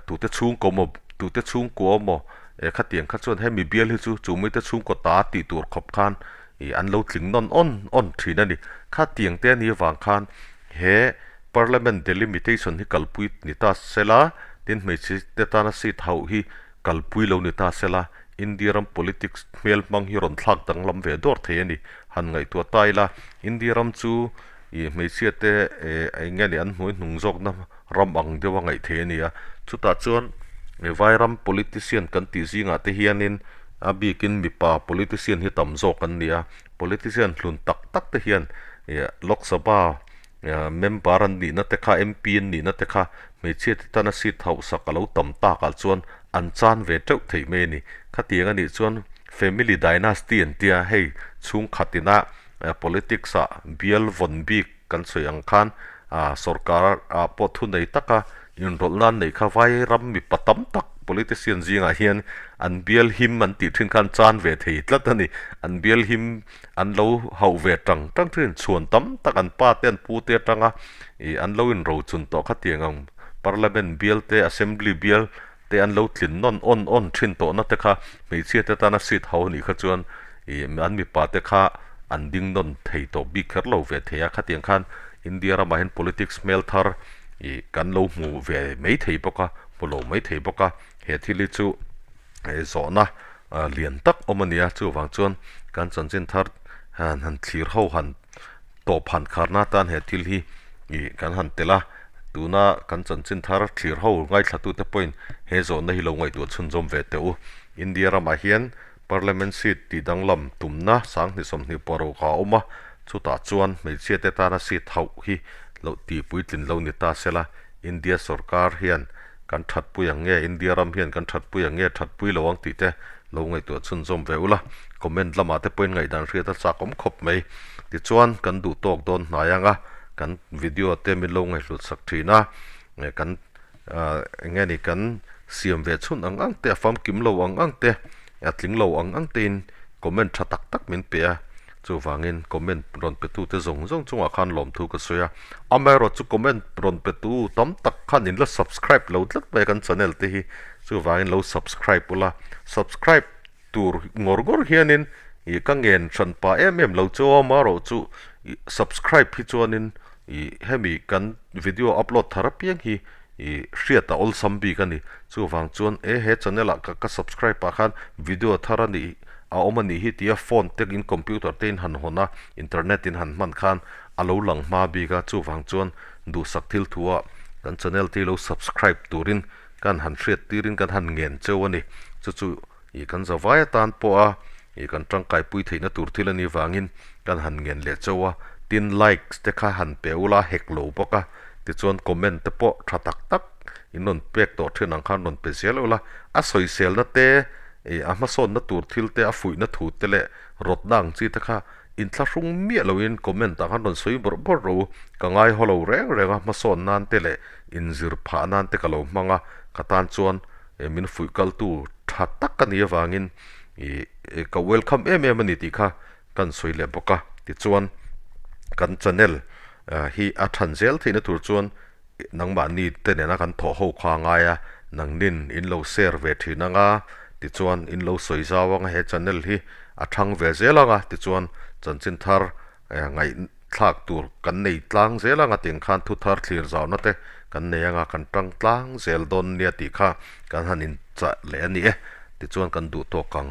A: tute chhungkaw maw tute chhungkua maw eh khatiang kha chuan hemi bial hi chu chu mite chhungkaw ta tih tur khawp khan ih an lo tling nawn awn awn thin a ni. Khatiang te a nih avang khan he Parliament delimitation hi kalpui ni ta sela tin hmeichhe te tana seat hauh hi kalpui lo ni ta sela India ram politics hmel hmang hi rawn thlak danglam ve dawr thei a ni. Han ngaihtuah ta ila India ram chu ih hmeichhia te eh eng nge ni an hnuai hnung zawkna ram ang deuh a ngaih theih a ni a chutah chuan vai ram politician kan tih zingah te hianin a bikin mipa politician hi tam zawk an ni a politician hlun tak tak te hian ih Lok Sabha member an nihna te kha M P an nihna te kha hmeichhia te tana seat hauhsak a lo tam takah chuan an chan ve teuh theih mai a ni khatiang a nih chuan family dynasty an tia hei chhungkhat ina Politics ah bial vawn bik kan sawi ang khan sorkar ah pawh thu nei taka inrawlh nan neih kha vai ram mipa tam tak politician zingah hian an bial him an tih thin khan chan ve thei tlat a ni. An bial him an lo hauh ve tang tang thin chhuan tam tak an pa te an pu te atanga ih an lo inrochun tawh khatiang ang parliament bial te assembly bial te an lo tlin nawn awn awn thin tawhna te kha hmeichhia te tana seat ho anih kha chuan ih an mipa te kha an ding nawn thei tawh bik kher lo ve thei a, khatiang khan India ramah hian politics hmel thar ih kan lo hmu ve mai thei bawk a, hmu lo mai thei bawk a, he thil hi chu zawhna lian tak awm a ni a, chuvang chuan kan chanchin thar han han thlir ho han tawp han kharna atan he thil hi ih kan han tel a, tuna kan chanchin thar thlir ho ngaithlatute pawhin he zawhna hi lo ngaihtuah chhunzawm ve teh u. India ramah hian Parliament seat tih danglam tumna 2026 a awm a, chutah chuan hmeichhia te tana seat hauh hi loh tih puitlin lo ni ta sela, India sorkar hian kan thatpui ang nge, India ram hian kan thatpui ang nge, thatpui lo ang tih te lo ngaihtuah chhunzawm ve ula, comment lamah te pawhin ngaihdan hriat a chak awm khawp mai. Tichuan, kan duh tawk dawn hnai ang a, kan video te min lo ngaihhlut sak thin a, kan eng nge ni kan siam ve chhun ang ang te, a famkim lo ang ang te, a tling lo ang ang tein comment tha tak tak min pe a, chuvangin comment rawn pe tu te zawng zawng chungah khan lawmthu ka sawi a, amaherawhchu comment rawn pe tu tam tak khan in la subscribe lo tlat mai a kan channel te hi, chuvangin lo subscribe ula, subscribe tur ngawr ngawr hianin ih ka ngen hran pah em em lo chu a amaherawhchu ih subscribe hi chuanin ih hemi kan video upload thar apiang hi ih hriat a awlsam bik a ni. Chuvang chuan e he channel ah ka ka subscribe ah khan video thar a nih a awm a nih hi tia phone te in computer te in han hawn a internet in han hman khan a lo lang hma bik a chuvang chuan duhsak thil thu ah kan channel te hi lo subscribe turin kan han hriat tirin kan han ngen cheu a ni. Chu chu ih kan zavai atan pawh a ih kan tangkai pui theihna tur thil a nih vangin kan han ngen leh cheu a tin likes te kha han pe ula hek lo bawk a tichuan comment te pawh tha tak tak. in rawn pek tawh thin ang khan rawn pe zel ula, a sawiselna te, ih a hmasawnna tur thil te, a fuihna thu te leh rawtna ang chi te kha inthlahrung miah loin comment ah khan rawn sawi bawrh bawrh rawh u. Ka ngai haw lo reng reng a, hmasawn nan te leh inzir phah nan te ka lo hmang a, ka tan chuan min fuih kaltu tha tak a nih avangin ih ka welcome em em a ni tih kha kan sawi leh bawk a. Tichuan kan channel hi a than zel theihna tur chuan nangmahni te nena kan thawh ho kha a ngai a, nangnin in lo share ve thin ang a, tichuan in lo sawi zau ang a, he channel hi a thang ve zel ang a, tichuan chanchin thar ngaihthlak tur kan nei tlang zel ang a tiang khan thu thar thlir zauna te kan nei ang a, kan tang tlang zel dawn nia tih kha kan han inchah leh a ni e, tichuan kan duh tawk ang.